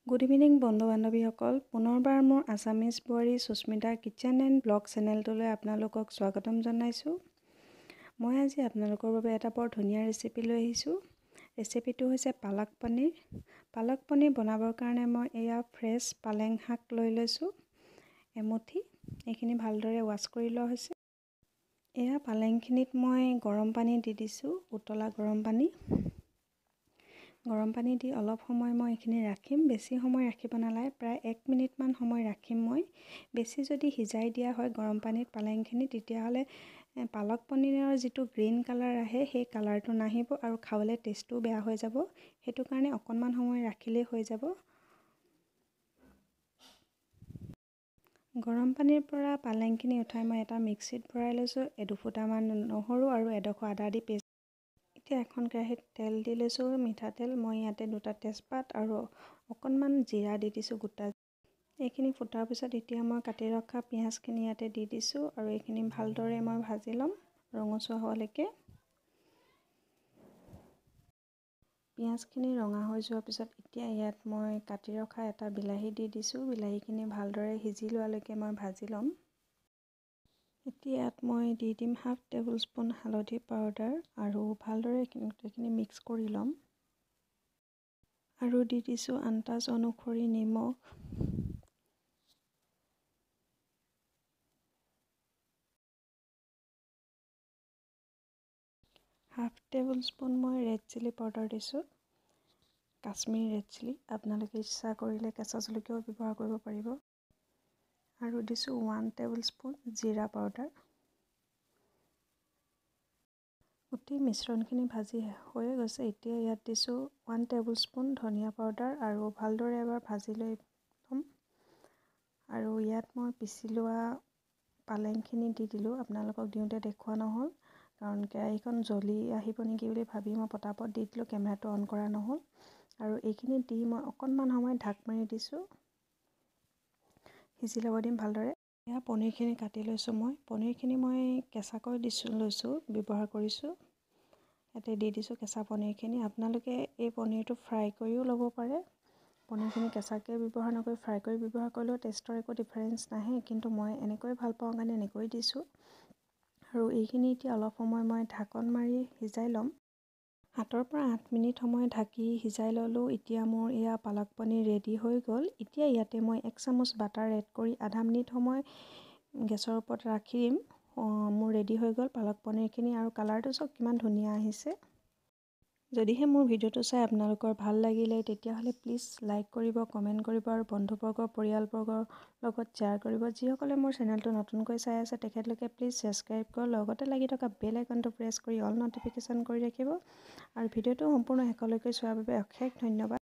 Good evening বন্ধু বান্ধৱীসকল, পুনৰবাৰ মোৰ আছামিজ বোৱাৰী সুস্মিতা কিটচেন এণ্ড ব্লগ চেনেলটোলৈ আপোনালোকক স্বাগতম জনাইছোঁ। মই আজি আপোনালোকৰ বাবে এটা বৰ ধুনীয়া ৰেচিপি লৈ আহিছোঁ। ৰেচিপিটো হৈছে পালক পনীৰ। পালক পনীৰ বনাবৰ কাৰণে মই এয়া ফ্ৰেছ পালেং শাক লৈ লৈছোঁ এমুঠি। এইখিনি ভালদৰে ৱাছ কৰি লোৱা হৈছে। এয়া পালেংখিনিত মই গৰম পানী দি দিছোঁ, উতলা গৰম পানী। গৰম পানী দি অলপ সময় মই এইখিনি ৰাখিম, বেছি সময় ৰাখিব নালাগে, প্ৰায় 1 মিনিটমান সময় ৰাখিম মই। বেছি যদি সিজাই দিয়া হয় গৰম পানীত পালেংখিনি, তেতিয়াহ'লে পালক পনীৰৰ যিটো গ্ৰীণ কালাৰ আহে সেই কালাৰটো নাহিব আৰু খাবলৈ টেষ্টটোও বেয়া হৈ যাব। সেইটো কাৰণে অকণমান সময় ৰাখিলেই হৈ যাব। গৰম পানীৰ পৰা পালেংখিনি উঠাই মই এটা মিক্সিত ভৰাই লৈছোঁ, 2 ফুটামান নহৰু আৰু এডোখৰ আদা দি পেষ্ট। এতিয়া এখন কেৰাহীত তেল দি লৈছোঁ, মিঠাতেল। মই ইয়াতে 2টা তেজপাত আৰু অকণমান জিৰা দি দিছোঁ গোটা। এইখিনি ফুটাৰ পিছত এতিয়া মই কাটি ৰখা পিঁয়াজখিনি ইয়াতে দি দিছোঁ আৰু এইখিনি ভালদৰে মই ভাজি ল'ম ৰঙচুৱা হোৱালৈকে। পিঁয়াজখিনি ৰঙা হৈ যোৱাৰ পিছত এতিয়া ইয়াত মই কাটি ৰখা এটা বিলাহী দি দিছোঁ। বিলাহীখিনি ভালদৰে সিজি লোৱালৈকে মই ভাজি ল'ম। এতিয়া ইয়াত মই দি দিম হাফ টেবুল স্পুন হালধি পাউডাৰ আৰু ভালদৰে গোটেইখিনি মিক্স কৰি ল'ম। আৰু দি দিছোঁ আন্দাজ অনুসৰি নিমখ। হাফ টেবুল স্পুন মই ৰেড চিলি পাউডাৰ দিছোঁ, কাশ্মীৰী ৰেড চিলি। আপোনালোকে ইচ্ছা কৰিলে কেঁচা জলকীয়াও ব্যৱহাৰ কৰিব পাৰিব। আৰু দিছোঁ 1 টেবুল স্পুন জিৰা পাউডাৰ। গোটেই মিশ্ৰণখিনি ভাজি হৈয়ে গৈছে। এতিয়া ইয়াত দিছোঁ 1 টেবুল স্পুন ধনিয়া পাউডাৰ আৰু ভালদৰে এবাৰ ভাজি লৈ ল'ম। আৰু ইয়াত মই পিচি লোৱা পালেংখিনি দি দিলোঁ। আপোনালোকক দিওঁতে দেখুওৱা নহ'ল, কাৰণ কেৰাহীখন জ্বলি আহিব নেকি বুলি ভাবি মই পটাপট দি দিলোঁ, কেমেৰাটো অন কৰা নহ'ল। আৰু এইখিনি দি মই অকণমান সময় ঢাক মাৰি দিছোঁ, সিজি ল'ব দিম ভালদৰে। এয়া পনীৰখিনি কাটি লৈছোঁ মই। পনীৰখিনি মই কেঁচাকৈ দিছোঁ, লৈছোঁ, ব্যৱহাৰ কৰিছোঁ। ইয়াতে দি দিছোঁ কেঁচা পনীৰখিনি। আপোনালোকে এই পনীৰটো ফ্ৰাই কৰিও ল'ব পাৰে। পনীৰখিনি কেঁচাকৈ ব্যৱহাৰ নকৰি ফ্ৰাই কৰি ব্যৱহাৰ কৰিলেও টেষ্টৰ একো ডিফাৰেঞ্চ নাহে, কিন্তু মই এনেকৈ ভাল পাওঁ কাৰণে এনেকৈ দিছোঁ। আৰু এইখিনি এতিয়া অলপ সময় মই ঢাকন মাৰি সিজাই ল'ম। 7ৰ পৰা 8 মিনিট সময় ঢাকি সিজাই ল'লোঁ। এতিয়া মোৰ এয়া পালক পনীৰ ৰেডি হৈ গ'ল। এতিয়া ইয়াতে মই 1 চামুচ বাটাৰ এড কৰি আধা মিনিট সময় গেছৰ ওপৰত ৰাখি দিম। মোৰ ৰেডি হৈ গ'ল পালক পনীৰখিনি আৰু কালাৰটো চাওক কিমান ধুনীয়া আহিছে। যদিহে মোৰ ভিডিঅ'টো চাই আপোনালোকৰ ভাল লাগিলে, তেতিয়াহ'লে প্লিজ লাইক কৰিব, কমেণ্ট কৰিব আৰু বন্ধুবৰ্গ, পৰিয়ালবৰ্গৰ লগত শ্বেয়াৰ কৰিব। যিসকলে মোৰ চেনেলটো নতুনকৈ চাই আছে, তেখেতলোকে প্লিজ ছাবস্ক্ৰাইব কৰক, লগতে লাগি থকা বেল আইকনটো প্ৰেছ কৰি অল ন'টিফিকেশ্যন কৰি ৰাখিব। আৰু ভিডিঅ'টো সম্পূৰ্ণ শেষলৈকে চোৱাৰ বাবে অশেষ ধন্যবাদ।